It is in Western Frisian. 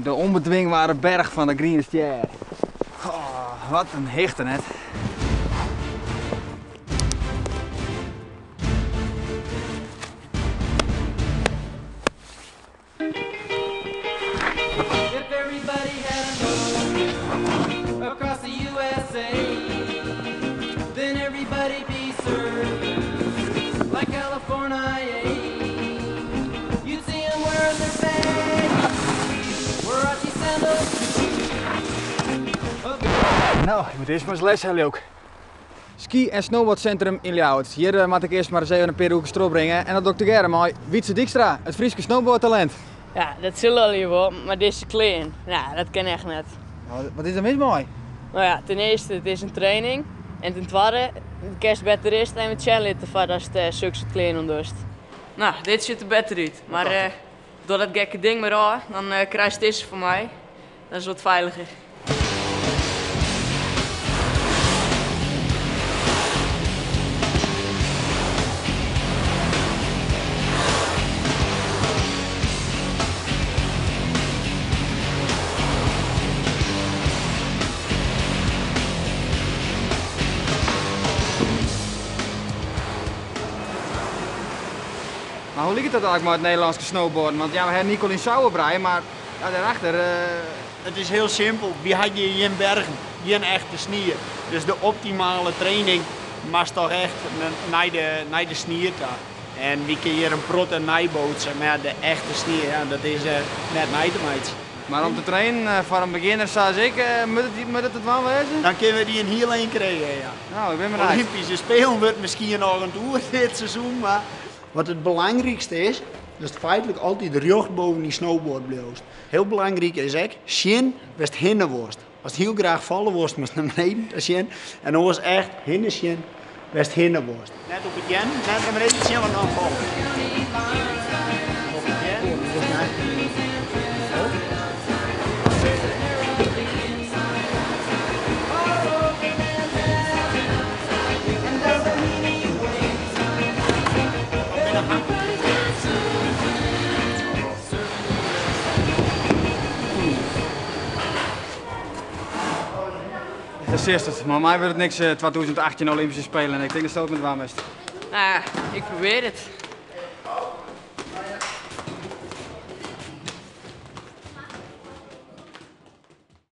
De ûnbedwingbere berch fan de Griene Stjer. Oh, wat in hichte net. If everybody had an ocean across the USA, then everybody'd be surfing like California. You'd see 'em wearing their baggies, Huarache sandals. No, ik moat earst mar ris les helje ook. Ski en snowboardcentrum yn Ljouwert. Hjir eh, moat ik earst mar ris even in pear oerkes trochbringe en dat doch ik tegearre mei Wietse Dykstra, it Fryske snowboardtalint. Ja, dat sil allegear wol, mar dizze klean, nou, dat kin echt net. Wat is der mis mei? No ja, ten earste, it is in training. En ten twadde, kinst better earst even sjen litte foardatst uh, sokke klean oandochst. No, dit sjocht der better út. Mar uh, doch dat gekke ding mar ôf, dan uh, krijst dizze fan my. Dat is wat feiliger. Mar hoe liket dat eigentlik mei it Nederlânske snowboarden? Want ja, we ha Nicolien Sauerbreij, mar ja, dêrachter. It is hiel simpel, wy ha hjir gjin bergen, gjin echte snie. Dus de optimale training moatst toch echt nei de, nei de snie ta. En wy kinne hjir in protte neiboatse, mar ja, de echte snie, ja, dat is net nei te meitsjen. Mar om te trainen foar in begjinner sa as ik, moat it, moat it te dwaan wêze? Dan kinne we dy in hiel ein krije, ja. No, ik bin benijd. Olympyske Spelen wurdt miskien noch in toer dit seizoen, mar wat it belangrykste is, datst feitlik altyd rjocht boven dyn snowboard bliuwst. Hiel belangryk is ek, sjen wêr'tst hinne wolst. Ast hiel graach falle wolst, moatst nei beneden ta sjen. En oars echt hinne sjen wêr'tst hinne wolst. Net op it jennen, net nei beneden sjen, want dan falle. Op it jennen, dus nei. Dêr siest it. Mei my wurdt it niks 2018 Olympyske Spelen. Ik tink datsto it mei dwaan moatst. Nou ja, ik probearje it.